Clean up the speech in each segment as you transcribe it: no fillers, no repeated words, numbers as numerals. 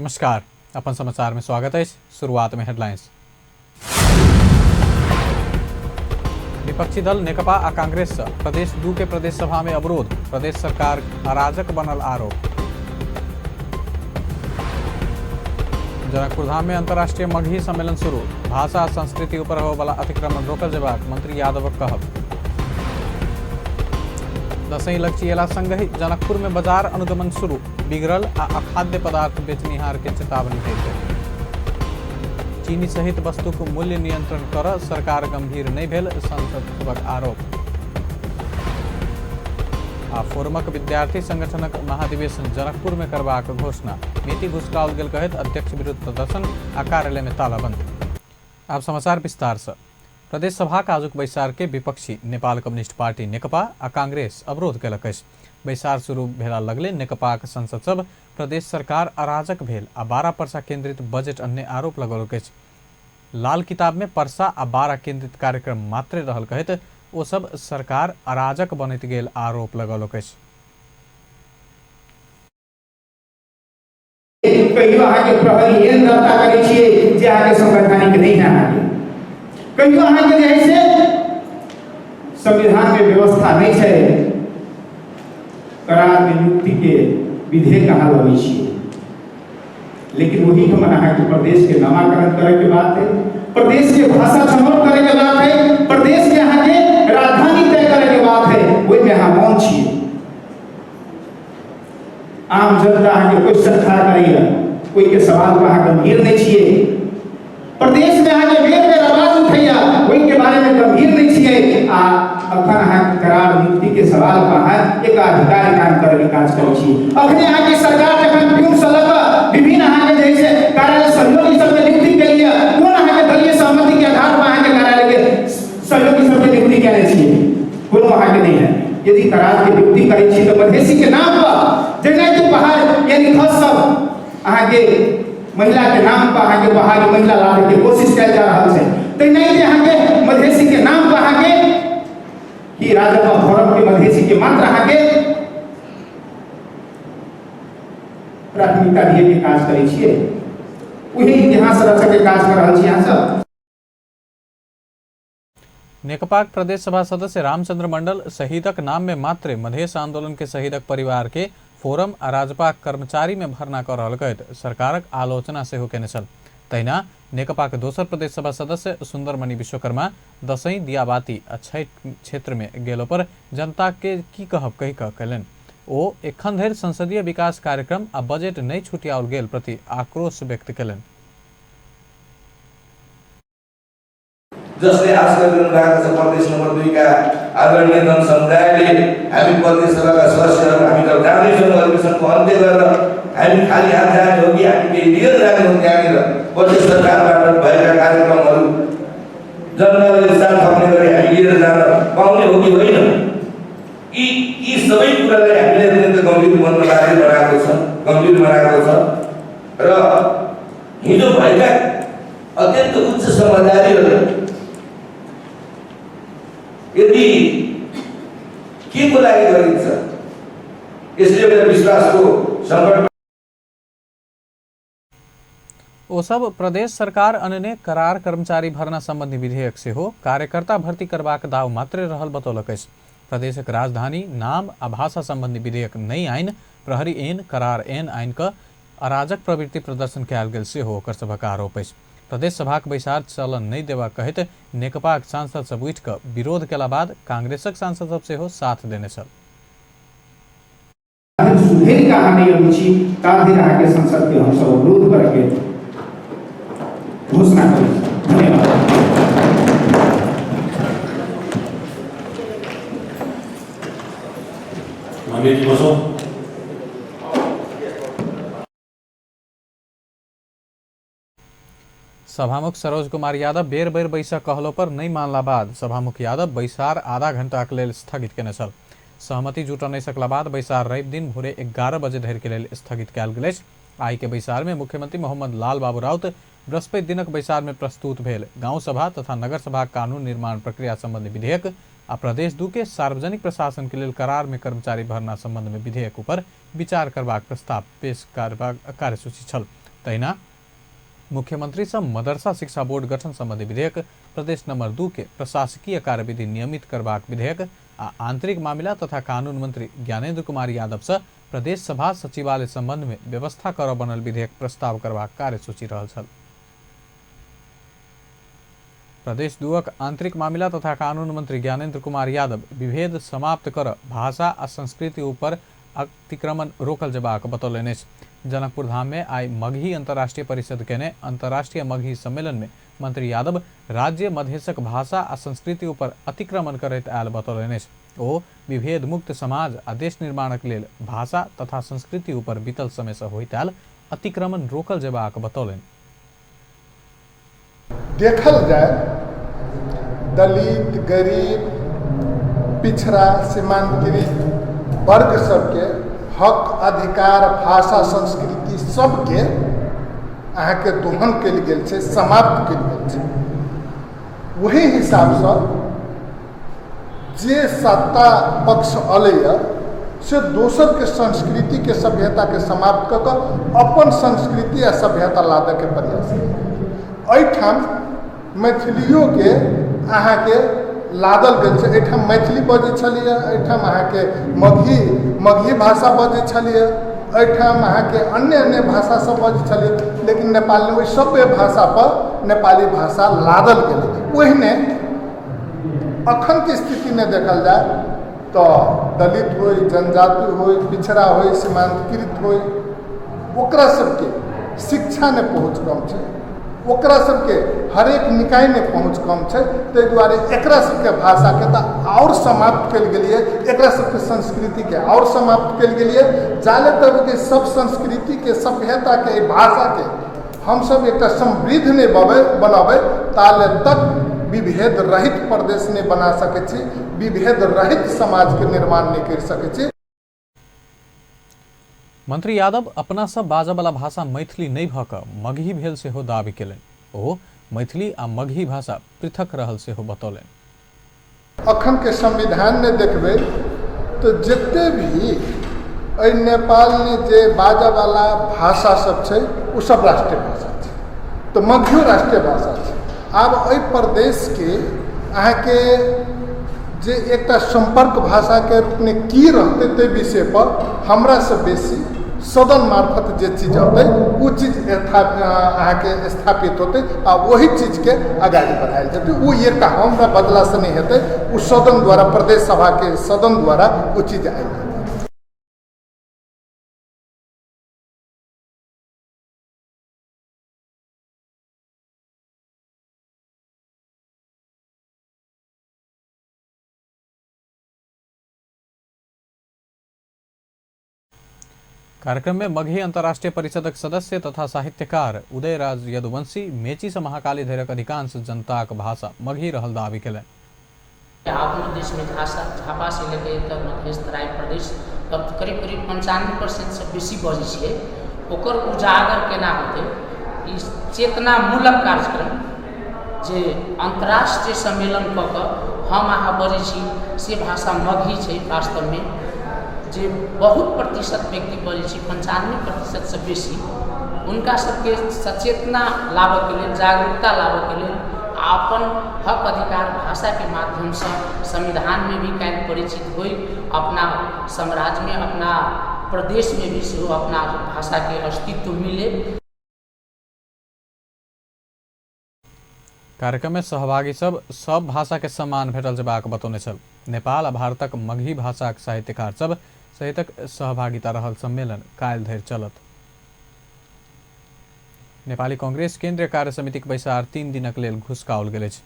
नमस्कार, अपन समाचार में स्वागत है। शुरुआत में हेडलाइंस। विपक्षी दल नेकपा आ कांग्रेस से प्रदेश 2 के प्रदेश सभा में अवरोध, प्रदेश सरकार अराजक बनल आरोप। जनकपुर धाम में अंतर्राष्ट्रीय मगही सम्मेलन शुरू, भाषा संस्कृति ऊपर होबला अतिक्रमण रोकल जेबाक मंत्री यादवक कहब। दसैँ लगचिएला संगहि जनकपुर में बाजार अनुगमन शुरू, बिगड़ल आ अखाद्य पदार्थ बेचनिहार के चेतावनी देल गेल। चीनी सहित वस्तुक मूल्य नियंत्रण कर सरकार गंभीर नहीं भेल, सांसद सभक आरोप। आ फोरमक विद्यार्थी संगठनक महाधिवेशन जनकपुर में करबाक घोषणा, नीति घुसकाओल गेल कहैत अध्यक्ष विरुद्ध प्रदर्शन आ कार्यालय में तालाबंद। आब समाचार विस्तार से। प्रदेश सभाक आजुक बैसार के विपक्षी नेपाल कम्युनिस्ट पार्टी नेकपा आ कांग्रेस अवरोध केलक अछि। बैसार शुरू भेला लगले नेकपाक सांसद सब प्रदेश सरकार अराजक भेल आ 12 पर्सा केंद्रित बजट अन्य आरोप लगौलक अछि। लाल किताब में पर्सा आ 12 केंद्रित कार्यक्रम मात्रे रहल कहैत ओ सब सरकार अराजक बनैत गेल आरोप लगौलक अछि। कहियो अहाँके प्रहरी एहन दर्ता करै छियै जे अहाँके संवैधानिक नहीं है, अहाँके कहियो अहाँके जे है से संविधान में व्यवस्था नहीं है। करार नियुक्ति के विधेयक अहाँ लबै छियै, लेकिन वही ठमन अहाँके प्रदेश के नामाकरण करे के बात है, प्रदेश के भाषा छनौट करे के बात है, प्रदेश के अहाँके राजधानी तय करे के बात है, ओहिमे अहाँ मौन छियै। आम जनता अहाँके क्वेश्चन खड़ा करैया, कोई के सवाल पर अहाँ गंभीर नहीं छियै। प्रदेश में अहाँके बेर बेर आवाज उठैया, ओहि के बारे में गंभीर नहीं छियै। आ अखन अहाँके करार नियुक्ति के सवाल पर अहाँ एक अधिकार काम करे के काज करै छी। अखने अहाँके सरकार जखन प्यून से लऽ कऽ विभिन्न अहाँके जे है से कार्यालय सहयोगी सबके नियुक्ति के लिए कोन अहाँके दलीय सहमति के आधार पर अहाँके कार्यालय के सहयोगी सबके नियुक्ति केने छियै, कोनो अहाँके नहीं है। यदि करार के नियुक्ति करै छी तऽ मधेसी के नाम पर जेनाकि पहाड़ यानी खस सब अहाँके महिला के नाम पर अहाँके पहाड़ी महिला लाबे के कोशिश कयल जा रहल छै, तेनाहिते अहाँके मधेसी के नाम पर अहाँके कि राजपा फोरम के मधेसी के मात्र अहाँके प्राथमिकता दिए के काज करै छियै, वही इतिहास रचै के काज कर रहल छी अहाँ सब। नेकपाक प्रदेश सभा सदस्य रामचंद्र मंडल शहीदक नाम में मात्र मधेश आंदोलन के शहीदक परिवार के फोरम आ राजपाक कर्मचारी में भर्ना कर रहल कहैत सरकारक आलोचना सेहो केने छल। तहिना नेकपाक दोसर प्रदेश सभा सदस्य सुंदरमणि विश्वकर्मा दसैँ दियाबाती आ छठि क्षेत्र में गेलो पर जनता के की कहब कहि कऽ कयलनि। ओ एखन धरि संसदीय विकास कार्यक्रम आ बजट नहि छुटियाओल गेल प्रति आक्रोश व्यक्त कयलनि। जसले आश गरिरहनु भएको छ प्रदेश नम्बर 2 का आदरणीय जनसमुदायले, हामी प्रदेश सभाका सदस्यहरू हामी जब जाँदैछौँ अधिवेशनको अन्त्य गरेर हामी खाली हात जाने हो कि हामी केही लिएर जाने हो? त्यहाँनिर प्रदेश सरकारबाट भएका कार्यक्रमहरू जनताले साथ थप्ने गरी हामी लिएर जान पाउने हो कि होइन? यी यी सबै कुरालाई हामीले अत्यन्त गम्भीर बन्न बाध्य बनाएको छ, गम्भीर बनाएको छ। र हिजो भएका अत्यन्त उच्च समझदारीहरू यदि के को लागि गरिन्छ, यसले एउटा विश्वासको सङ्कट। ओ सब प्रदेश सरकार अनने करार कर्मचारी भर्ना संबंधी विधेयक सेहो कार्यकर्ता भर्ती करबाक दाव मात्रे रहल बतौलक अछि। प्रदेशक राजधानी नाम आ भाषा संबंधी विधेयक नहि आइन प्रहरी ऐन करार ऐन आइन कऽ अराजक प्रवृत्ति प्रदर्शन कयल गेल सेहो ओकर सभक आरोप अछि। प्रदेश सभाक बैसार चलन नहि देबाक कहैत नेकपाक सांसद सब उठि कऽ विरोध केला बाद कांग्रेसक सांसद सब सेहो साथ देने छल। सुधरि कऽ अहाँ नहि अबै छी ता धरि अहाँके संसद के हमसब अवरोध करके घोषणा करै छी। धन्यवाद। हामी बसौँ। सभामुख सरोज कुमार यादव बेर बेर बैसक कहलो पर नहि मानला बाद सभामुख यादव बैसार आधा घंटाक लेल स्थगित केने छल। सहमति जुटऽ नहि सकला बाद बैसार रवि दिन भोरे 11 बजे धरि के लेल स्थगित कयल गेल अछि। आइ के बैसार में मुख्यमंत्री मोहम्मद लाल बाबू राउत बृहस्पति दिनक बैसार में प्रस्तुत भेल गांव सभा तथा नगर सभा कानून निर्माण प्रक्रिया संबंधी विधेयक आ प्रदेश 2 के सार्वजनिक प्रशासन के लेल करार में कर्मचारी भर्ना संबंध में विधेयक ऊपर विचार करबाक प्रस्ताव पेश करबाक कार्यसूची छल। तहिना मुख्यमंत्री सँ मदरसा शिक्षा बोर्ड गठन संबंधी विधेयक, प्रदेश नंबर 2 के प्रशासकीय कार्यविधि नियमित करबाक विधेयक आ आंतरिक मामिला तथा कानून मंत्री ज्ञानेन्द्र कुमार यादव सँ प्रदेश सभा सचिवालय संबंध में व्यवस्था करऽ बनल विधेयक प्रस्ताव करबाक कार्यसूची रहल छल। प्रदेश 2 आंतरिक मामिला तथा कानून मंत्री ज्ञानेन्द्र कुमार यादव विभेद समाप्त कर भाषा आ संस्कृति ऊपर अतिक्रमण रोकल जबाक बतौलनि अछि। जनकपुर धाम में आई मगही अंतर्राष्ट्रीय परिषद केने अंतर्राष्ट्रीय मगही सम्मेलन में मंत्री यादव राज्य मधेशक भाषा आ संस्कृति ऊपर अतिक्रमण करैत आयल बतौलनि अछि। ओ विभेद मुक्त समाज आ देश निर्माणक लेल भाषा तथा संस्कृति ऊपर बीतल समय से होइत आयल अतिक्रमण रोकल जबाक बतौलनि। देखल जाय दलित, गरीब, पिछड़ा, सीमांकृत वर्ग सबके हक, अधिकार, भाषा, संस्कृति सबके अहाँके दोहन कयल गेल छै, समाप्त कयल गेल छै। ओही हिसाबसँ जे सत्ता पक्ष अलैए से दोसरके संस्कृतिके सभ्यताके समाप्त कऽ कऽ अपन संस्कृति आ सभ्यता लादऽके प्रयास केलक। एहिठाम मैथिलियोके अहाँके लादल गेल छै। एहिठाम मैथिली बजै छलैए, एहिठाम अहाँके मगही मगही भाषा बजै छलैए, एहिठाम अहाँके अन्य अन्य भाषा सब बजै छलैए, लेकिन नेपालमे ओहि सभ्य भाषापर नेपाली भाषा लादल गेलै। ओहिने अखनके स्थितिमे देखल जाय तऽ दलित होइ, जनजाति होइ, पिछड़ा होइ, सीमान्तकृत होइ, ओकरा सबके शिक्षा नहि पहुँच कम छै, ओकरा सबके हरेक निकायमे पहुँच कम छै। ताहि दुआरे एकरा सबके भाषाके तऽ आओर समाप्त कयल गेलियै, एकरा सबके संस्कृतिके आओर समाप्त कयल गेलियै। जाले तबके सब संस्कृतिके, सभ्यताके, एहि भाषाके हमसब एकटा समृद्ध नहि बनबै ताले तक विभेद रहित प्रदेश नहि बना सकै छी, विभेद रहित समाजके निर्माण नहि करि सकै छी। मंत्री यादव अपना सब बाजऽवला भाषा मैथिली नहि भऽ कऽ मगही भेल सेहो दावी केलनि। ओ मैथिली आ मगही भाषा पृथक रहल सेहो बतौलनि। अखनके संविधानमे देखबै तऽ जते भी एहि नेपालमे जे बाजऽवला भाषा सब छै ओ सब राष्ट्रीय भाषा छै, तऽ मगहियो राष्ट्रीय भाषा छै। आब एहि प्रदेशके अहाँके जे एकटा सम्पर्क भाषाके रूपमे की रहतै ताहि विषयपर हमरासँ बेसी सदन मार्फत जे चीज अतै ओ चीज अहाँके स्थापित होतै आ ओही चीजके अगाडि बढ़ायल जेतै। ओ एकटा हमरा बदलासँ नहि हेतै, ओ सदन द्वारा, प्रदेश सभाके सदन द्वारा ओ चीज आबि जेतै। कार्यक्रम में मगही अंतर्राष्ट्रीय परिषदक सदस्य तथा साहित्यकार उदयराज यदुवंशी मेची से महाकाली धरिक अधिकांश जनताक भाषा मगही रहल दावी केलनि। अपनो देशमे झापा से लेके तऽ मधेश तराई प्रदेश तब करीब करीब 95% से बेसी बजै छियै। ओकर उजागर केना होतै, ई चेतनामूलक कार्यक्रम जे अन्तर्राष्ट्रीय सम्मेलन कऽ कऽ हम अहाँ बजै छी से भाषा मगही छै। वास्तवमे जे बहुत प्रतिशत व्यक्ति बजै छी, 95% से बेसी, हुनका सबके सचेतना लाबऽके लेल, जागरूकता लाबऽके लेल आ अपन हक अधिकार भाषाके माध्यमसँ संविधानमे भी काल्हि परिचित होइ, अपना साम्राज्यमे, अपना प्रदेशमे भी सेहो अपना भाषाके अस्तित्व मिले। कार्यक्रम में सहभागी सब सब भाषा के सम्मान भेटल जेबाक बतौने छल। नेपाल आ भारतक मगही भाषाक साहित्यकार सब सहितक सहभागिता रहल सम्मेलन काल्हि धरि चलत। नेपाली कांग्रेस केंद्रीय कार्य समितिक बैसार 3 दिनक लेल घुसकाओल गेल अछि।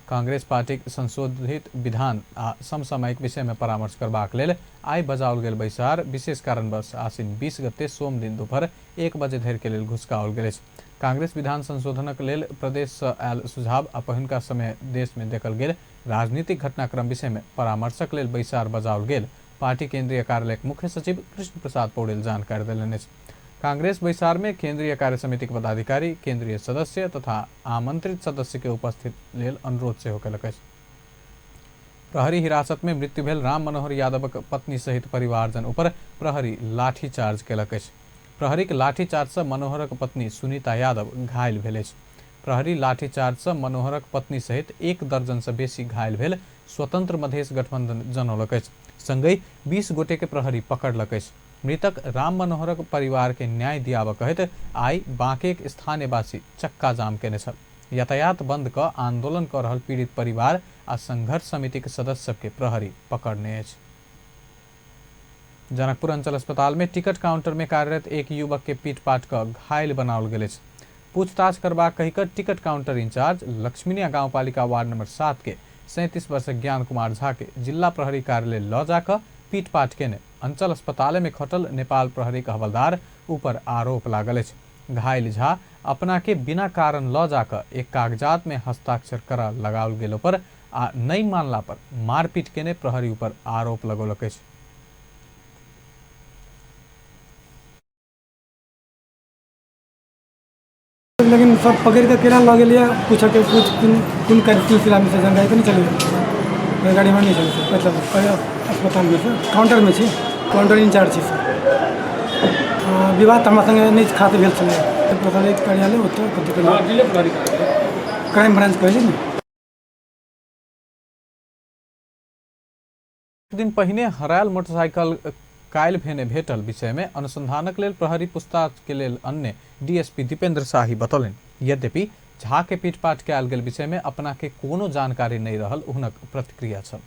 कांग्रेस पार्टीक संशोधित विधान आ समसामयिक विषय में परामर्श करबाक लेल आइ बजाओल गेल बैसार विशेष कारणवश आसिन 20 गते सोम दिन दुपहर 1 बजे धरि के लेल घुसकाओल गेल अछि। कांग्रेस विधान संशोधनक लेल प्रदेश सँ आयल सुझाव आ पहिनुका समय देश में देखल गेल राजनीतिक घटनाक्रम विषय में परामर्शक लेल बैसार बजाओल गेल पार्टी केंद्रीय कार्यालयक मुख्य सचिव कृष्ण प्रसाद पौडेल जानकारी देलनि अछि। कांग्रेस बैसार में केंद्रीय कार्य समितिक पदाधिकारी, केंद्रीय सदस्य तथा आमंत्रित सदस्य के उपस्थित लेल अनुरोध सेहो केलक अछि। प्रहरी हिरासत में मृत्यु भेल राम मनोहर यादवक पत्नी सहित परिवारजन ऊपर प्रहरी लाठीचार्ज केलक अछि। प्रहरीक लाठीचार्जसँ मनोहरक पत्नी सुनीता यादव घायल भेल अछि। प्रहरी लाठीचार्जसँ मनोहरक पत्नी सहित 1 दर्जनसँ बेसी घायल भेल स्वतंत्र मधेश गठबंधन जनौलक अछि। संगहि 20 गोटे के प्रहरी पकड़लक अछि। मृतक राम मनोहरक परिवार के न्याय दियाबऽ कहैत आइ बाँकेक स्थानीयवासी चक्का जाम केने छल। यातायात बंद कऽ आंदोलन कऽ रहल पीड़ित परिवार आ संघर्ष समितिक सदस्य सबके प्रहरी पकड़ने अछि। जनकपुर अंचल अस्पताल में टिकट काउंटर में कार्यरत एक युवक के पीट-पाट कऽ घायल बनाओल गेल अछि। पूछताछ करबाक कहिकऽ टिकट काउंटर इंचार्ज लक्ष्मीनिया गाउँपालिका वार्ड नंबर 7 के 37 वर्षक ज्ञान कुमार झा के जिला प्रहरी कार्यालय ल जाकऽ पीट-पाट केने अंचल अस्पताल में खटल नेपाल प्रहरी के हवलदार ऊपर आरोप लागल अछि। घायल झा अपना के बिना कारण ल जाकऽ एक कागजात में हस्ताक्षर करा लगाओल गेलो पर आ नहीं मानला पर मारपीट केने प्रहरी ऊपर आरोप लगौलक अछि। लेकिन सब पकड़ के केना लऽ गेलियै पूछऽके कुछ कोन कोन सिलसिलामे से जानकारी तऽ नहि चलैए। गाड़ीमे नहि चलै छै, मतलब अस्पतालमे से काउंटरमे छी, काउंटर इंचार्ज छी सर। विवाह तऽ हमरा सङ्गे नहि खास भेल छलै। प्रहरी कार्यालय ओतऽ क्राइम ब्रांच कहली ने। एक दिन पहिने हरायल मोटरसाइकिल काल्हि भेने भेटल विषय में अनुसंधानक लेल प्रहरी पूछताछ के लेल अन्य डीएसपी दीपेंद्र शाही बतौलनि। यद्यपि झा के पीटपाट कयल गेल विषय में अपना के कोनो जानकारी नहीं रहल हुनक प्रतिक्रिया छल।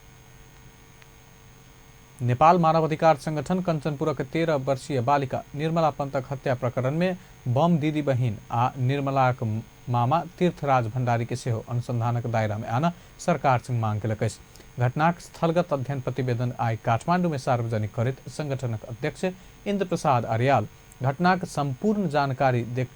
नेपाल मानवाधिकार संगठन कंचनपुरक 13 वर्षीय बालिका निर्मला पंतक हत्या प्रकरण में बम दीदी बहिन आ निर्मलाक मामा तीर्थराज भंडारी के सेहो अनुसंधानक दायरा में आना सरकार से मांग केलक अछि। घटनाक स्थलगत अध्ययन प्रतिवेदन आइ काठमांडू में सार्वजनिक करैत संगठनक अध्यक्ष इंद्र प्रसाद अर्याल घटनाक संपूर्ण जानकारी देख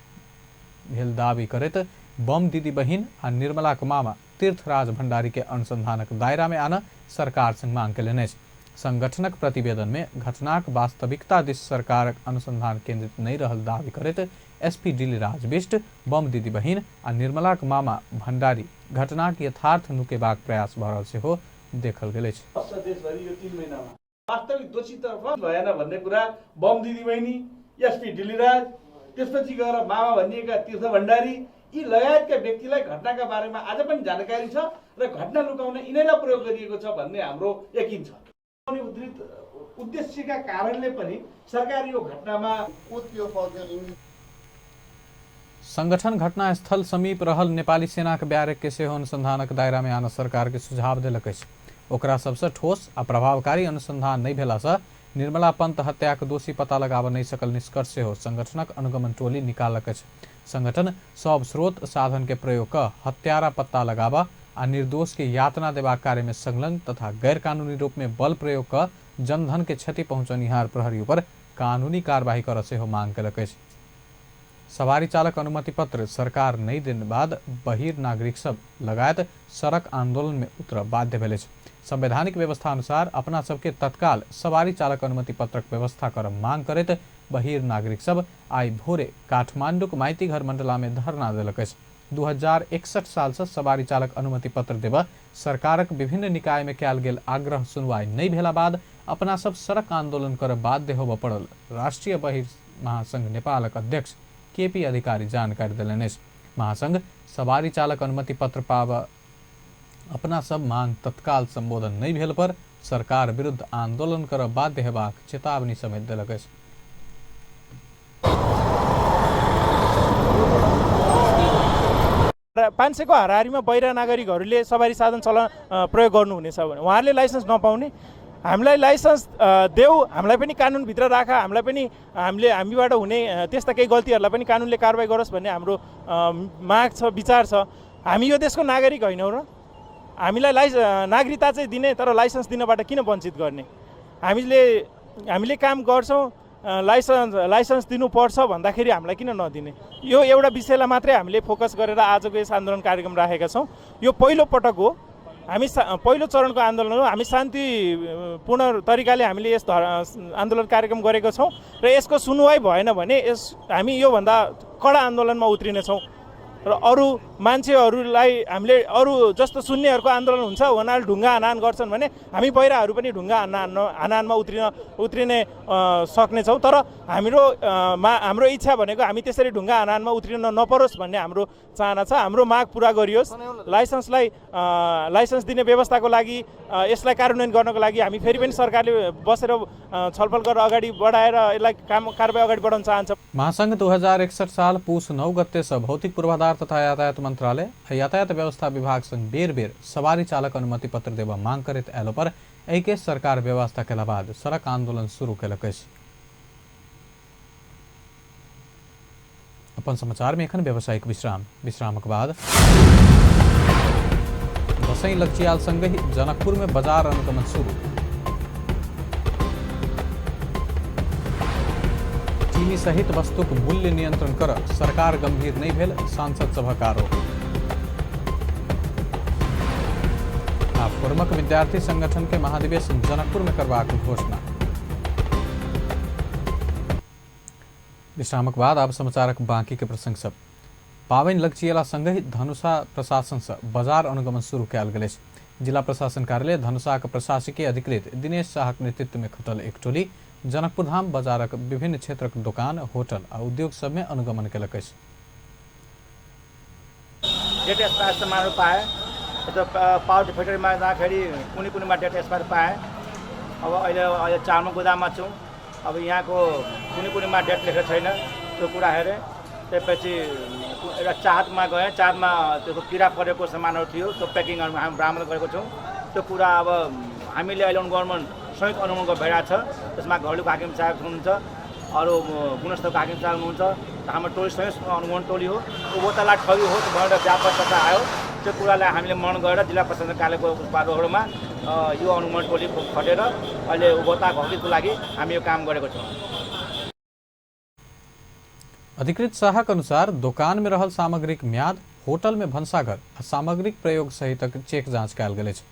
भेल दावी करैत बम दीदी बहिन आ निर्मलाक मामा तीर्थराज भंडारी के अनुसंधानक दायरा में आना सरकार से मांग केलनि अछि। संगठनक प्रतिवेदन में घटनाक वास्तविकता दिस सरकारक अनुसंधान केंद्रित नहीं रहल दावी करैत एसपी दिल्लीराज बिष्ट बम दीदी बहिन आ निर्मलाक मामा भंडारी घटनाक यथार्थ नुकेबाक प्रयास भऽ रहल सेहो देखल गेल अछि। देशभरि यो 3 महिनामा वास्तविक दोषीतर्फ भएन भन्ने कुरा बम दिदी बहिनी, एसपी दिल्लीराज, त्यसपछि गएर मामा भनिएका तीर्थ भण्डारी यी लगायतका व्यक्तिलाई घटनाका बारेमा आज पनि जानकारी छ र घटना लुकाउन यिनैलाई प्रयोग गरिएको छ भन्ने हाम्रो यकिन छ। उद्धृत उद्देश्यका कारणले पनि सरकार यो घटनामा संगठन घटनास्थल समीप रहल नेपाली सेनाक बैरक के सेहो अनुसंधानक दायरा में आना सरकार के सुझाव देलक अछि। ओकरा सबसँ ठोस आ प्रभावकारी अनुसंधान नहीं भेलासँ निर्मला पंत हत्याक दोषी पता लगाबऽ नहीं सकल निष्कर्ष सेहो संगठनक अनुगमन टोली निकालक अछि। संगठन सब स्रोत साधन के प्रयोग कऽ हत्यारा पत्ता लगाबऽ आ निर्दोष के यातना देबाक कार्य में संलग्न तथा गैरकानूनी रूप में बल प्रयोग कऽ जनधन के क्षति पहुँचनिहार प्रहरी ऊपर कानूनी कार्यवाही करऽ सेहो मांग केलक अछि। सवारी चालक अनुमति पत्र सरकार नहीं देने बाद बहिर नागरिक सब लगायत सड़क आंदोलन में उतर बाध्य भेल अछि। संवैधानिक व्यवस्था अनुसार अपना सबके तत्काल सवारी चालक अनुमति पत्रक व्यवस्था कर मांग करैत बहिर नागरिक सब आइ भोरे काठमांडूक माइतीघर मंडला में धरना देलक अछि। 2061 साल से सवारी चालक अनुमति पत्र देबऽ सरकारक विभिन्न निकाय में कयल गेल आग्रह सुनवाई नहीं भेला बाद अपना सब सड़क आंदोलन कर बाध्य होबऽ पड़ल राष्ट्रीय बहिर महासंघ नेपालक अध्यक्ष केपी अधिकारी जानकारी देलनि अछि। महासंघ सवारी चालक अनुमति पत्र पाब अपना सब मांग तत्काल संबोधन नहीं भेल पर सरकार विरुद्ध आंदोलन कर बाध्य हेबाक चेतावनी समेत देलक अछि। 500 को हाराहारीमा बाहिर नागरिकहरूले सवारी साधन चलाउन प्रयोग गर्नुहुनेछ भने उहाँहरूले लाइसेन्स नपाउने, हामीलाई लाइसेन्स देऊ, हामीलाई पनि कानुनभित्र राख, हामीलाई पनि हामीबाट हुने त्यस्ता केही गल्तीहरूलाई पनि कानुनले कारवाही गरोस् भन्ने हाम्रो माग छ, विचार छ। हामी यो देशको नागरिक होइनौँ र हामीलाई नागरिकता चाहिँ दिने तर लाइसेन्स दिनबाट किन वञ्चित गर्ने? हामीले काम गर्छौँ, लाइसेन्स दिनुपर्छ भन्दाखेरि हामीलाई किन नदिने? यो एउटा विषयलाई मात्रै हामीले फोकस गरेर आजको यस आन्दोलन कार्यक्रम राखेका छौँ। यो पहिलो पटक हो, हामी पहिलो चरणको आन्दोलन हो। हामी शान्तिपूर्ण तरिकाले हामीले यस आन्दोलन कार्यक्रम गरेको छौँ र यसको सुनवाई भएन भने हामी योभन्दा कडा आन्दोलनमा उत्रिनेछौँ र अरू मान्छेहरूलाई हामीले अरू जस्तो सुन्नेहरूको आन्दोलन हुन्छ, उनीहरूले ढुङ्गा हानाहान गर्छन् भने हामी बहिराहरू पनि ढुङ्गा हानाहानमा उत्रिने सक्नेछौँ। तर हाम्रो इच्छा भनेको हामी त्यसरी ढुङ्गा हानाहानमा उत्रिन नपरोस् भन्ने हाम्रो चाहना छ। हाम्रो माग पुरा गरियोस्। लाइसेन्स दिने व्यवस्थाको लागि, यसलाई कार्यान्वयन गर्नको लागि हामी फेरि पनि सरकारले बसेर छलफल गरेर अगाडि बढाएर यसलाई कारबाही अगाडि बढाउन चाहन्छ। महासंघ 2061 साल पुस 9 गते से भौतिक पूर्वाधार तथा यातायात मंत्रालय यातायात व्यवस्था विभाग संग बेर बेर सवारी चालक अनुमति पत्र देवा मांग करैत आयल पर एहिके सरकार व्यवस्था केला बाद सड़क आंदोलन शुरू केलक अछि। अपन समाचार में एखन व्यावसायिक विश्राम। विश्रामक बाद दसैँ लगचियाल संगहि जनकपुर में बाजार अनुगमन शुरू। चीनी सहित वस्तुक मूल्य नियंत्रण कर सरकार गंभीर नहीं भेल, सांसद सभक आरोप। आ फोरमक विद्यार्थी संगठन के महाधिवेशन जनकपुर में करबाक घोषणा। विश्रामक बाद आब समाचारक बाकी के प्रसंग सब। पाबनि लगचियला संगहि धनुषा प्रशासन से बाजार अनुगमन शुरू कयल गेल अछि। जिला प्रशासन कार्यालय धनुषाक प्रशासकीय अधिकृत दिनेश शाहक नेतृत्व में खटल एक टोली जनकपुर धाम बाजारक विभिन्न क्षेत्रक दोकान, होटल आ उद्योग सब में अनुगमन केलक अछि। डेट एक्सपायर सामानहरू पाएँ, यस्तो पाउडर फ्याक्ट्रीमा जाँदाखेरि कुनै कुनैमा डेट एक्सपायर पाएँ। अब अहिले चार्मो गोदाममा छौँ। अब यहाँको कुनै कुनैमा डेट लेखेको छैन, त्यो कुरा हेरेँ। त्यसपछि एउटा चाहतमा गएँ, चाहतमा त्यो किरा परेको सामानहरू थियो, त्यो प्याकिङहरू हामी बरामद गरेको छौँ। त्यो कुरा अब हामीले अहिले अनुगमन संयुक्त अनुगमन भइरहेको छ। त्यसमा घरेलुको हाकिम साहब हुनुहुन्छ, अरू गुणस्तरको हाकिम साहब हुनुहुन्छ। हाम्रो टोली संयुक्त अनुगमन टोली हो। उपभोक्तालाई ठगी हो भनेर व्यापक चर्चा आयो। त्यो कुरालाई हामीले मनन गरेर जिल्ला प्रशासन कार्यालयको बाटोहरूमा यो अनुगमन टोली खटेर अहिले उपभोक्ताको हकको लागि हामी यो काम गरेको छौँ। अधिकृत शाहक अनुसार दोकान में रहल सामग्रीक म्याद, होटल में भंसाघर आ सामग्रीक प्रयोग सहितक चेक जाँच कयल गेल अछि।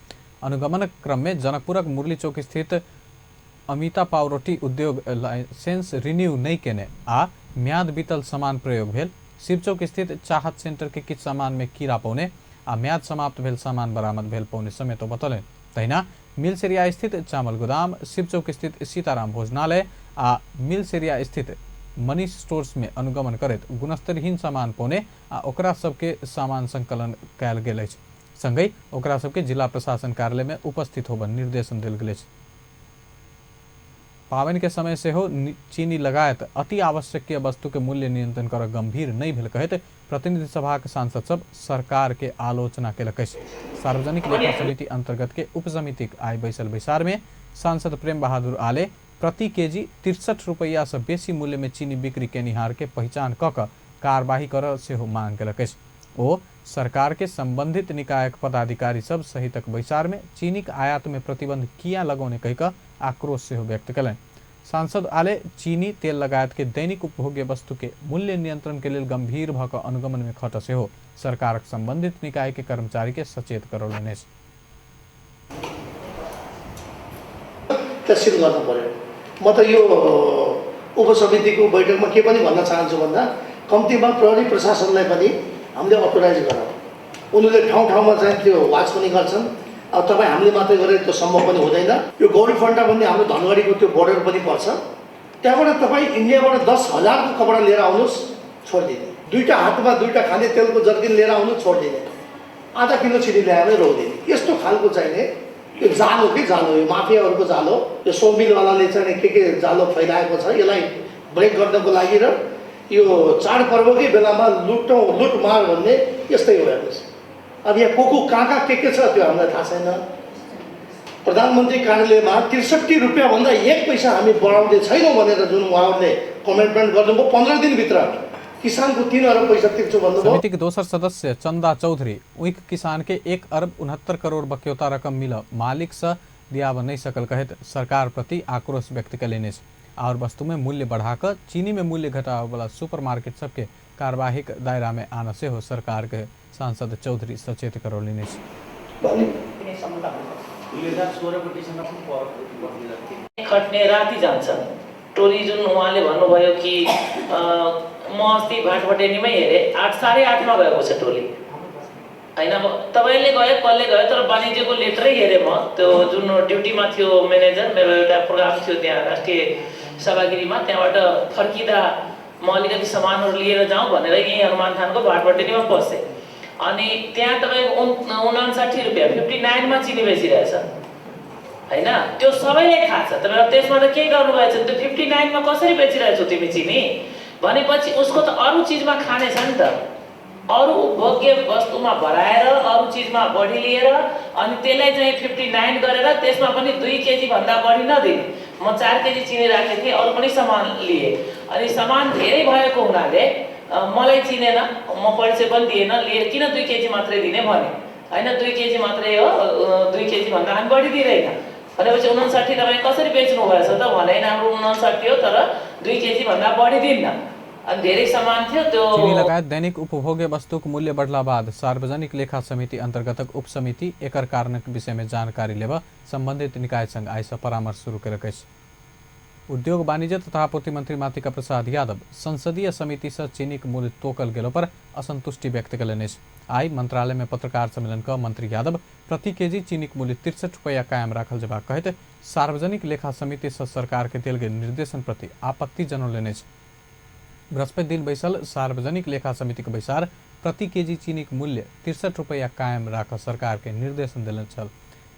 अनुगमनक क्रम में जनकपुरक मुरली चौक स्थित अमिता पावरोटी उद्योग लाइसेंस रिन्यू नहीं केने आ म्याद बीतल सामान प्रयोग भेल, शिवचौक स्थित चाहत सेंटर के किछु सामान में कीड़ा पौने आ म्याद समाप्त भेल सामान बरामद भेल पौने समेत बतौलनि। तहिना मिल्स एरिया स्थित चामल गोदाम, शिवचौक स्थित सीताराम भोजनालय आ मिल्स एरिया स्थित मनीष स्टोर्स में अनुगमन करैत गुणस्तरहीन सामान पौने आ ओकरा सबके सामान संकलन कयल गेल अछि। संगहि ओकरा सबके जिला प्रशासन कार्यालय में उपस्थित होबऽ निर्देशन देल गेल अछि। पाबनि के समय सेहो चीनी लगायत अति आवश्यक वस्तु के मूल्य नियंत्रण कर गंभीर नहीं भेल कहैत प्रतिनिधि सभाक सांसद सब सरकार के आलोचना केलक अछि। सार्वजनिक लेखा समिति अंतर्गत के उपसमितिक आइ बैसल बैसार में सांसद प्रेम बहादुर आले प्रति केजी 63 रुपैया से बेसी मूल्य में चीनी बिक्री केनिहार के पहचान क कऽ कार्यवाही कर सेहो मांग केलक अछि। ओ सरकार के संबंधित निकायक पदाधिकारी सब सहितक बैसार में चीनीक आयात में प्रतिबंध किया लगौने कहि कऽ आक्रोश सेहो व्यक्त कयलनि। सांसद आले चीनी तेल लगायत के दैनिक उपभोग्य वस्तु के मूल्य नियंत्रण के लेल गंभीर भऽ कऽ अनुगमन में खटऽ सेहो सरकारक संबंधित निकाय के कर्मचारी के सचेत करौलनि अछि। तहसिल गर्नु पर्यो। म त यो उपसमितिको बैठकमा के पनि भन्न चाहन्छु भन्दा कम्तीमा प्रहरी प्रशासनलाई पनि हामीले अथोराइज गरौँ। उनीहरूले ठाउँ ठाउँमा चाहिँ त्यो वाच पनि गर्छन्। अब तपाईँ हामीले मात्रै गरेर त्यो सम्भव पनि हुँदैन। यो गौरीफन्टा भन्ने हाम्रो धनगढीको त्यो बोर्डर पनि पर्छ, त्यहाँबाट तपाईँ इन्डियाबाट 10,000को कपडा लिएर आउनुहोस्, छोडिदिने। दुईवटा हातमा दुईवटा खाने तेलको जर्किन लिएर आउनु, छोडिदिने। आधा किलो चिनी ल्यायो भने रोकिदिने। यस्तो खालको चाहिने यो जालो, के जालो, यो माफियाहरूको जालो, यो सोमिलवालाले चाहिँ के जालो फैलाएको छ, यसलाई ब्रेक गर्नको लागि र यो चाडपर्वकै बेलामा लुटमार भन्ने यस्तै हो। हेर्नुहोस् अब यहाँ को को कहाँ कहाँ के छ त्यो हामीलाई थाहा छैन। प्रधानमन्त्री कार्यालयमा 63 रुपियाँभन्दा 1 पैसा हामी बढाउँदै छैनौँ भनेर जुन उहाँहरूले कमिटमेन्ट गर्नुभयो, 15 दिनभित्र किसानको 3 अरब पैसा तिर्छु भन्नुभयो। समिति के दोसर सदस्य चंदा चौधरी उइक किसान के 1 अरब 69 करोड़ बक्यौता रकम मिल मालिक से दियाब नहीं सकल कहत सरकार प्रति आक्रोश व्यक्त कयलनि अछि। और वस्तु में मूल्य बढ़ाकर चीनी में मूल्य घटावे वाला सुपर मार्केट सबके कार्यवाहीक दायरा में आना सेहो सरकार के सांसद चौधरी सचेत करौलनि अछि। खट्ने राति जान्छ टोली, जुन उहाँले भन्नुभयो कि म अस्ति भाटभटेनीमै हेरेँ, 8 8:30 मा गएको छ टोली, होइन? अब तपाईँले गयो कसले गयो, तर वाणिज्यको लेटरै हेरेँ म। त्यो जुन ड्युटीमा थियो म्यानेजर, मेरो एउटा प्रोग्राम थियो त्यहाँ राष्ट्रिय सभागिरीमा, त्यहाँबाट फर्किँदा म अलिकति सामानहरू लिएर जाउँ भनेर यहीँ हनुमान थानको भाटभटेनीमा बसेँ। अनि त्यहाँ तपाईँको 59 रुपियाँ 59 मा चिनी बेचिरहेछ, होइन? त्यो सबैलाई थाहा छ। तर त्यसमा त केही गर्नुभएछ, त्यो 59 मा कसरी बेचिरहेछौ तिमी चिनी भनेपछि उसको त अरू चिजमा खाने छ नि त, अरू उपभोग्य वस्तुमा भराएर अरू चिजमा बढी लिएर अनि त्यसलाई चाहिँ 59 गरेर त्यसमा पनि 2 केजी भन्दा बढी नदिने। म 4 केजी चिनी राखेको थिएँ, अरू पनि सामान लिएँ। अनि सामान धेरै भएको हुनाले मलाई चिनेन, म परिचय पनि दिएन, लिएर किन 2 केजी मात्रै दिने भने, होइन 2 केजी मात्रै हो, 2 केजी भन्दा हामी बढी दिँदैन भनेपछि 59 तपाईँ कसरी बेच्नु भएछ त भने, हाम्रो 59 हो तर 2 केजी भन्दा बढी दिन्न। अनि धेरै सामान थियो त्यो। चीनी लगायत दैनिक उपभोग्य वस्तुक मूल्य बढ़ला बाद सार्वजनिक लेखा समिति अंतर्गतक उपसमिति एकर कारणक विषय में जानकारी लेब संबंधित निकाय संग आइ से परामर्श शुरू केलक अछि। उद्योग वाणिज्य तथा आपूर्ति मंत्री मातिका प्रसाद यादव संसदीय समिति से चीनीक मूल्य तोकल गेलो पर असंतुष्टि व्यक्त कयलनि अछि। आइ मंत्रालय में पत्रकार सम्मेलन क मंत्री यादव प्रति केजी चीनीक मूल्य 63 रुपया कायम राखल जेबाक कहैत सार्वजनिक लेखा समिति से सरकार के देल गेल निर्देशन प्रति आपत्ति जनौलनि अछि। बृहस्पति दिन बैसल सार्वजनिक लेखा समिति के बैसार प्रति केजी चीनीक मूल्य 63 रुपया कायम राख सरकार के निर्देशन देने छल।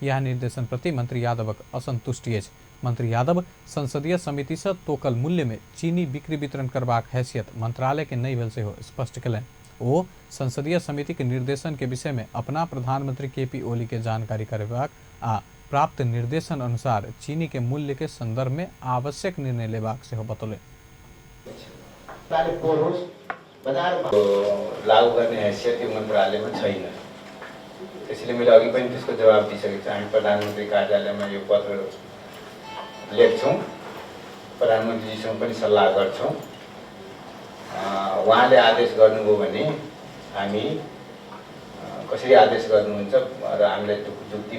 यह निर्देशन प्रति मंत्री यादवक असंतुष्टि अछि। मंत्री यादव संसदीय समिति से तोकल मूल्य में चीनी बिक्री वितरण करबाक हैसियत मंत्रालय के नहि भेल सेहो स्पष्ट कयलनि। ओ संसदीय समिति के निर्देशन के विषय में अपना प्रधानमंत्री केपी ओली के जानकारी करेबाक आ प्राप्त निर्देशन अनुसार चीनी के मूल्य के संदर्भ में आवश्यक निर्णय लेबाक सेहो बतौलनि। लागू गर्ने हैसियत यो मन्त्रालयमा छैन, त्यसैले मैले अघि पनि त्यसको जवाब दिइसकेको छु। हामी प्रधानमन्त्री कार्यालयमा यो पत्र लेख्छौँ, प्रधानमन्त्रीजीसँग पनि सल्लाह गर्छौँ। उहाँले आदेश गर्नुभयो भने हामी कसरी आदेश गर्नुहुन्छ र हामीलाई जुक्ति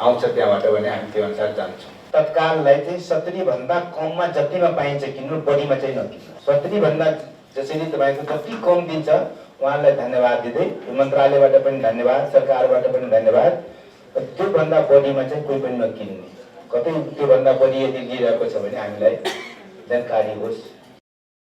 आउँछ त्यहाँबाट भने हामी त्यो अनुसार जान्छौँ। तत्काललाई चाहिँ 70 भन्दा कममा जतिमा पाइन्छ किन्नु, बढीमा चाहिँ नकिन्नु। 70 भन्दा जसरी तपाईँको जति कम दिन्छ उहाँलाई धन्यवाद दिँदै, यो मन्त्रालयबाट पनि धन्यवाद, सरकारबाट पनि धन्यवाद। त्योभन्दा बढीमा चाहिँ कोही पनि नकिन्ने, कतै त्योभन्दा बढी यदि लिइरहेको छ भने हामीलाई जानकारी होस्।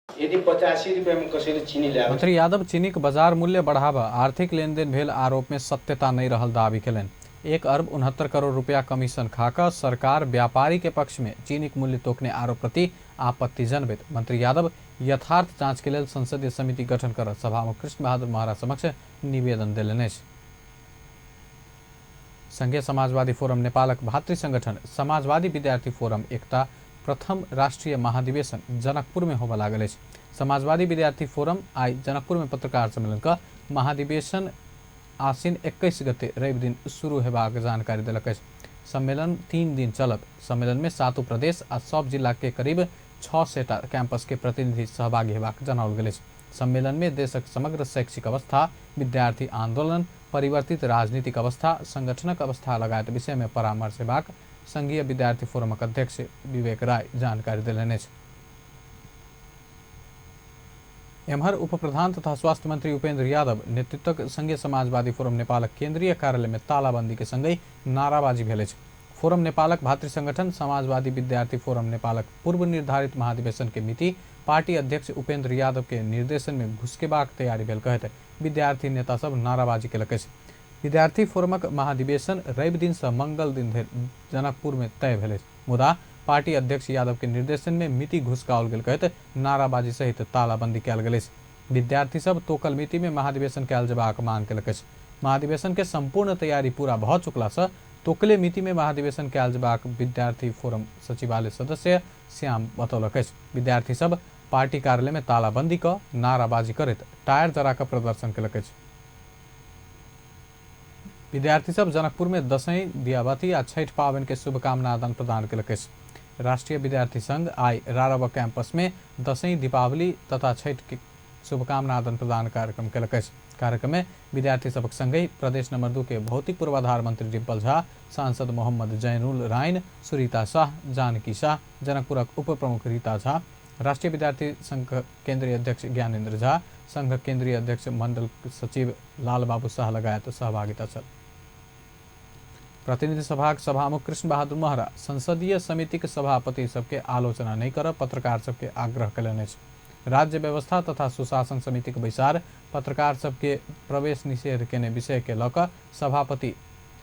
यदि 85 रुपियाँमा कसैले चिनी ल्यायो। मंत्री यादव चीनीक बाजार मूल्य बढ़ावा आर्थिक लेनदेन भेल आरोप में सत्यता नहीं रहल दावी केलनि। 1 अरब 69 करोड़ रुपया कमीशन खाकर सरकार व्यापारी के पक्ष में चीनीक मूल्य तोकने आरोप प्रति आपत्ति जनबैत मंत्री यादव यथार्थ जांच के लेल संसदीय समिति गठन कर सभामुख कृष्ण बहादुर महरा समक्ष निवेदन देलनि अछि। संघीय समाजवादी फोरम नेपालक भातृ संगठन समाजवादी विद्यार्थी फोरम एकता प्रथम राष्ट्रीय महाधिवेशन जनकपुर में होबय लागल अछि। समाजवादी विद्यार्थी फोरम आइ जनकपुर में पत्रकार सम्मेलन क महाधिवेशन आसिन 21 गते रवि दिन शुरू हेबाक जानकारी देलक अछि। सम्मेलन 3 दिन चलत। सम्मेलन में 7 प्रदेश आ सब जिला के करीब 600 कैंपस के प्रतिनिधि सहभागी हेबाक जनाओल गेल अछि। सम्मेलन में देशक समग्र शैक्षिक अवस्था, विद्यार्थी आंदोलन, परिवर्तित राजनीतिक अवस्था, संगठनक अवस्था लगायत विषय में परामर्श हेबाक संघीय विद्यार्थी फोरमक अध्यक्ष विवेक राय जानकारी देलनि अछि। एम्हर उप प्रधान तथा स्वास्थ्य मंत्री उपेंद्र यादव नेतृत्वक संघीय समाजवादी फोरम नेपालक केंद्रीय कार्यालय में तालाबंदी के संगहि नाराबाजी भेल अछि। फोरम नेपालक भातृ संगठन समाजवादी विद्यार्थी फोरम नेपालक पूर्व निर्धारित महाधिवेशन के मिति पार्टी अध्यक्ष उपेंद्र यादव के निर्देशन में घुसकेबाक तैयारी भेल कहैत विद्यार्थी नेता सब नाराबाजी केलक अछि। विद्यार्थी फोरमक महाधिवेशन रवि दिन से मंगल दिन धरि जनकपुर में तय भेल अछि, मुदा पार्टी अध्यक्ष यादव के निर्देशन में मिति घुसकाओल गेल कहैत नाराबाजी सहित तालाबंदी कयल गेल अछि। विद्यार्थी सब तोकल मिति में महाधिवेशन कयल जेबाक मांग केलक अछि। महाधिवेशन के संपूर्ण तैयारी पूरा भऽ चुकला से तोकले मिति में महाधिवेशन कयल जेबाक विद्यार्थी फोरम सचिवालय सदस्य श्याम बतौलक अछि। विद्यार्थी सब पार्टी कार्यालय में तालाबंदी क नाराबाजी करैत टायर जरा कऽ प्रदर्शन केलक अछि। विद्यार्थी सब जनकपुर में दसैँ, दियाबाती आ छठि पाबनि के शुभकामना आदान प्रदान केलक अछि। राष्ट्रीय विद्यार्थी संघ आइ रारब कैंपस में दसैँ, दीपावली तथा छठि के शुभकामना आदान प्रदान कार्यक्रम केलक अछि। कार्यक्रम में विद्यार्थी सबक संगहि प्रदेश नंबर 2 के भौतिक पूर्वाधार मंत्री डिम्पल झा, सांसद मोहम्मद जैनुल राइन, सुरीता शाह, जानकी शाह, जनकपुरक उप प्रमुख रीता झा, राष्ट्रिय विद्यार्थी संघ केन्द्रीय अध्यक्ष ज्ञानेन्द्र झा, संघ केन्द्रीय अध्यक्ष मंडल सचिव लालबाबू शाह लगायत सहभागिता छल। प्रतिनिधि सभाक सभामुख कृष्ण बहादुर महरा संसदीय समितिक सभापति सबके आलोचना नहि करब पत्रकार सबके आग्रह कयलनि अछि। राज्य व्यवस्था तथा सुशासन समितिक बैसार पत्रकार सबके प्रवेश निषेध केने विषय के लऽ कऽ सभापति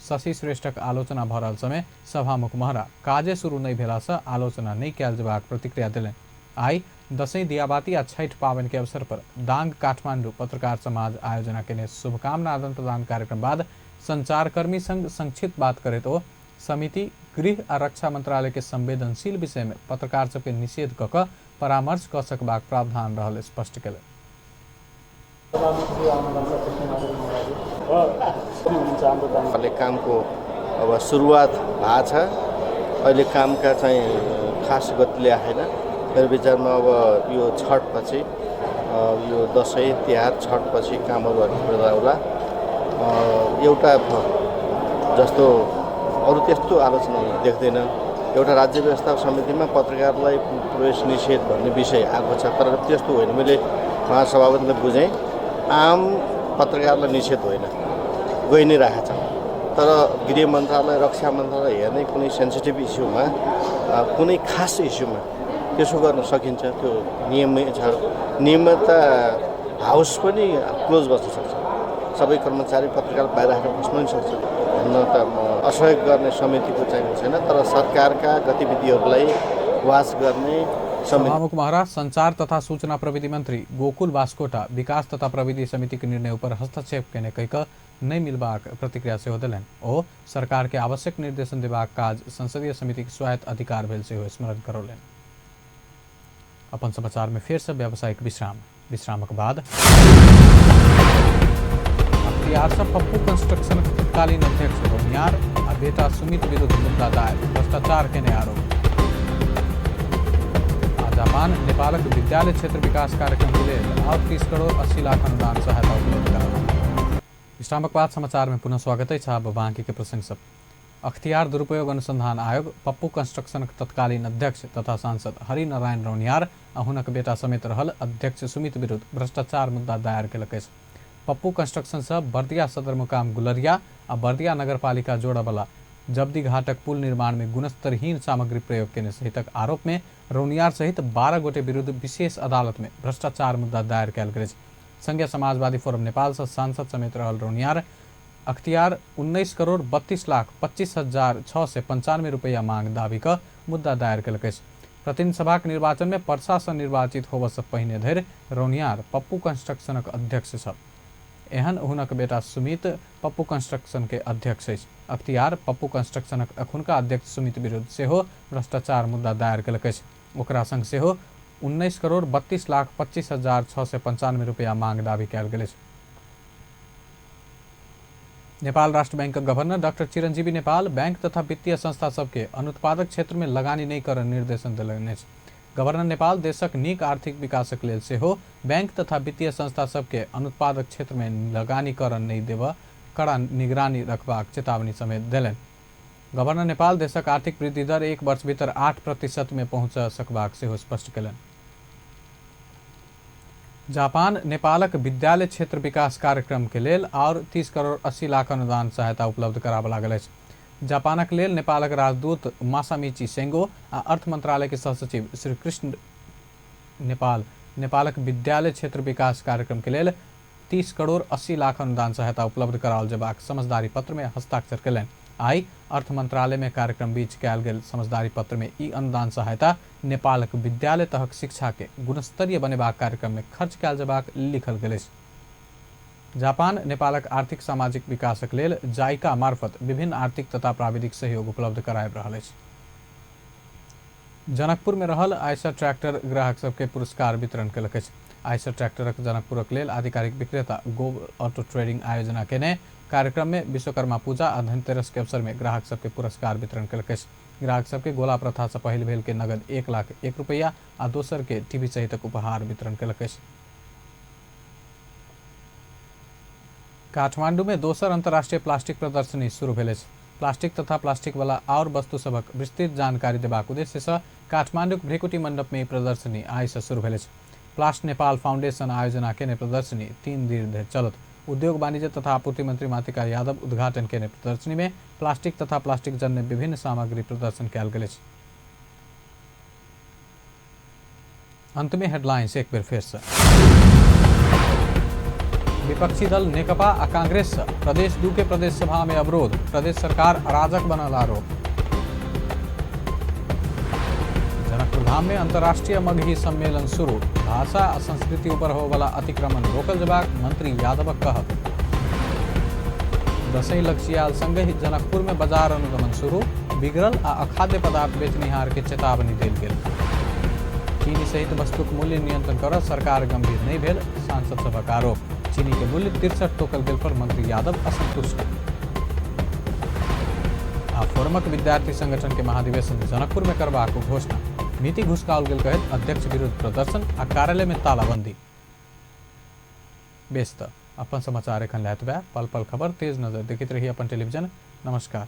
शशि श्रेष्ठक आलोचना भऽ रहल समय सभामुख महरा काजे शुरू नहि भेलासँ आलोचना नहि कयल जेबाक प्रतिक्रिया देलनि। आइ दशैं, दियाबाती आ छठि पाबनि के अवसर पर दांग काठमांडू पत्रकार समाज आयोजना केने शुभकामना आदान प्रदान कार्यक्रम बाद संचारकर्मी संग संक्षिप्त बात करैत ओ समिति गृह आ रक्षा मंत्रालय के संवेदनशील विषय में पत्रकार सबके निषेध कऽ कऽ परामर्श कऽ सकबाक प्रावधान रहल स्पष्ट केलनि। कामको अब सुरुवात भएको छ, अहिले कामका चाहिँ खास गतिले आएन। मेरो विचारमा अब यो छठपछि, यो दसैँ तिहार छठपछि कामहरू अलिक होला। एउटा जस्तो अरू त्यस्तो आलोचना देख्दैन। एउटा राज्य व्यवस्था समितिमा पत्रकारलाई प्रवेश निषेध भन्ने विषय आएको छ, तर त्यस्तो होइन। मैले महासभापतिलाई बुझेँ, आम पत्रकारलाई निषेध होइन, गइ नै रहेको छ। तर गृह मन्त्रालय, रक्षा मन्त्रालय हेर्ने कुनै सेन्सिटिभ इस्युमा, कुनै खास इस्युमा त्यसो गर्न सकिन्छ, त्यो नियमै छ। नियमता हाउस पनि क्लोज बस्न सक्छ, सबै कर्मचारी पत्रकार बाहिर आएर बस्नु पनि सक्छ। भन्न त असहयोग गर्ने समितिको चाहिँ छैन, तर सरकारका गतिविधिहरूलाई वाच गर्ने समिति। सभामुख महरा संचार तथा सूचना प्रविधि मंत्री गोकुल बास्कोटा विकास तथा प्रविधि समिति के निर्णय पर हस्तक्षेप केने कहि कऽ नहि मिलबाक प्रतिक्रिया सेहो देलनि। ओ सरकार के आवश्यक निर्देशन देबाक काज संसदीय समितिक स्वायत्त अधिकार भेल सेहो स्मरण करौलनि। अपन समाचार में फेर से व्यावसायिक विश्राम। विश्रामक बाद अख्तियार से पप्पू कंस्ट्रक्शन तत्कालीन अध्यक्ष रौनियार आ बेटा सुमित विरुद्ध मुद्दा दायर, भ्रष्टाचार केने आरोप। आ जापान नेपालक विद्यालय क्षेत्र विकास कार्यक्रम के लेल और 30 करोड़ 80 लाख अनुदान सहायता उपलब्ध कराओल। विश्रामक बाद समाचार में पुनः स्वागत अछि। आब बाँकी के प्रसंग सब। अख्तियार दुरुपयोग अनुसंधान आयोग पप्पू कंस्ट्रक्शनक तत्कालीन अध्यक्ष तथा सांसद हरिनारायण रौनियार आ हुनक बेटा समेत रहल अध्यक्ष सुमित विरुद्ध भ्रष्टाचार मुद्दा दायर केलक अछि। पप्पू कंस्ट्रक्शन से बर्दिया सदरमुकाम गुलरिया आ बर्दिया नगरपालिका जोड़बला जब्दी घाटक पुल निर्माण में गुणस्तरहीन सामग्री प्रयोग केने सहितक आरोप में रौनियार सहित 12 गोटे विरुद्ध विशेष अदालत में भ्रष्टाचार मुद्दा दायर कयल गेल अछि। संघीय समाजवादी फोरम नेपाल से सांसद समेत रहल रौनियार अख्तियार 19 करोड़ 32 लाख 25,695 रुपैया मांग दाबी कऽ मुद्दा दायर केलक अछि। प्रतिनिधि सभाक निर्वाचन में परसा से निर्वाचित होबय से पहिने धरि रौनियार पप्पू कंस्ट्रक्शनक अध्यक्ष छल। एहन हुनक बेटा सुमित पप्पू कंस्ट्रक्शन के अध्यक्ष अछि। अख्तियार पप्पू कंस्ट्रक्शनक अखुनका अध्यक्ष सुमित विरुद्ध सेहो भ्रष्टाचार मुद्दा दायर केलक अछि। ओकरा संग सेहो 19 करोड़ 32 लाख 25,695 रुपैया मांग दाबी कयल गेल अछि। नेपाल राष्ट्र बैंकक governor doctor Chiranjeevi Nepal bank तथा वित्तीय संस्था सबके अनुत्पादक क्षेत्र में लगानी नहि करऽ निर्देशन देलनि अछि। गवर्नर नेपाल देशक नीक आर्थिक विकासक लेल सेहो बैंक तथा वित्तीय संस्था सबके अनुत्पादक क्षेत्र में लगानी करऽ नहि देबऽ कड़ा निगरानी रखबाक चेतावनी समेत देलनि। गवर्नर नेपाल देशक आर्थिक वृद्धि दर एक वर्ष भीतर 8% में पहुँच सकबाक सेहो स्पष्ट कयलनि। जापान नेपालक विद्यालय क्षेत्र विकास कार्यक्रम के लेल और 30 करोड़ 80 लाख अनुदान सहायता उपलब्ध कराबऽ लागल अछि। जापानक लेल नेपालक राजदूत मासामिची सेंगो आ अर्थ मंत्रालय के सहसचिव श्री कृष्ण नेपाल नेपालक विद्यालय क्षेत्र विकास कार्यक्रम के लेल 30 करोड़ 80 लाख अनुदान सहायता उपलब्ध कराओल जेबाक समझदारी पत्र में हस्ताक्षर कयलनि। आइ अर्थ मंत्रालय में कार्यक्रम बीच कयल गेल समझदारी पत्र में ई अनुदान सहायता नेपालक विद्यालय तहक शिक्षा के गुणस्तरीय बनेबाक कार्यक्रम में खर्च कयल जेबाक लिखल गेल अछि। जापान नेपालक आर्थिक सामाजिक विकासक लेल जाइका मार्फत विभिन्न आर्थिक तथा प्राविधिक सहयोग उपलब्ध कराबि रहल अछि। जनकपुर में रहल आइसर ट्रैक्टर ग्राहक सबके पुरस्कार वितरण केलक अछि। आइसर ट्रैक्टरक जनकपुरक लेल आधिकारिक विक्रेता गो ऑटो ट्रेडिंग आयोजना केने कार्यक्रम में विश्वकर्मा पूजा आ धनतेरस के अवसर में ग्राहक सबके पुरस्कार वितरण केलक अछि। ग्राहक सबके गोला प्रथा से पहिल भेल के नगद 1 लाख 1 रुपैया आ दोसर के टीवी सहितक उपहार वितरण केलक अछि। काठमांडू में दोसर अंतर्राष्ट्रीय प्लास्टिक प्रदर्शनी शुरू भेल अछि। प्लास्टिक तथा प्लास्टिक वाला और वस्तु सभक विस्तृत जानकारी देबाक उद्देश्य से काठमांडूक भृकुटी मंडप में ई प्रदर्शनी आइ से शुरू भेल अछि। प्लास्ट नेपाल फाउंडेशन आयोजना केने प्रदर्शनी 3 दिन धरि चलत। उद्योग वाणिज्य तथा आपूर्ति मंत्री मातिका यादव उद्घाटन केने प्रदर्शनी में प्लास्टिक तथा प्लास्टिक जन्य विभिन्न सामग्री प्रदर्शन कयल गेल अछि। अंत में हेडलाइंस एक बेर फेर से। विपक्षी दल नेकपा आ कांग्रेस प्रदेश 2 के प्रदेश सभा में अवरोध, प्रदेश सरकार अराजक बनल आरोप। जनकपुर धाम में अंतर्राष्ट्रीय मगही सम्मेलन शुरू, भाषा आ संस्कृति ऊपर होबला अतिक्रमण रोकल जबाक मंत्री यादवक कहब। दसैँ लक्षियाल संगहि जनकपुर में बाजार अनुगमन शुरू, बिगड़ल आ अखाद्य पदार्थ बेचनिहार के चेतावनी देल गेल। चीनी सहित वस्तुक मूल्य नियंत्रण कर सरकार गंभीर नहीं भेल, सांसद सभक आरोप। चीनी के मूल्य 63 तोकल गेल पर मंत्री यादव असंतुष्ट। आ फोरमक विद्यार्थी संगठन के महाधिवेशन जनकपुर में करबाक घोषणा, नीति घुसकाओल गेल कहैत अध्यक्ष विरुद्ध प्रदर्शन आ कार्यालय में तालाबंदी। बेस त अपन समाचार एखन लैत बा, पल पल खबर तेज नजर देखैत रही अपन टेलीविजन। नमस्कार।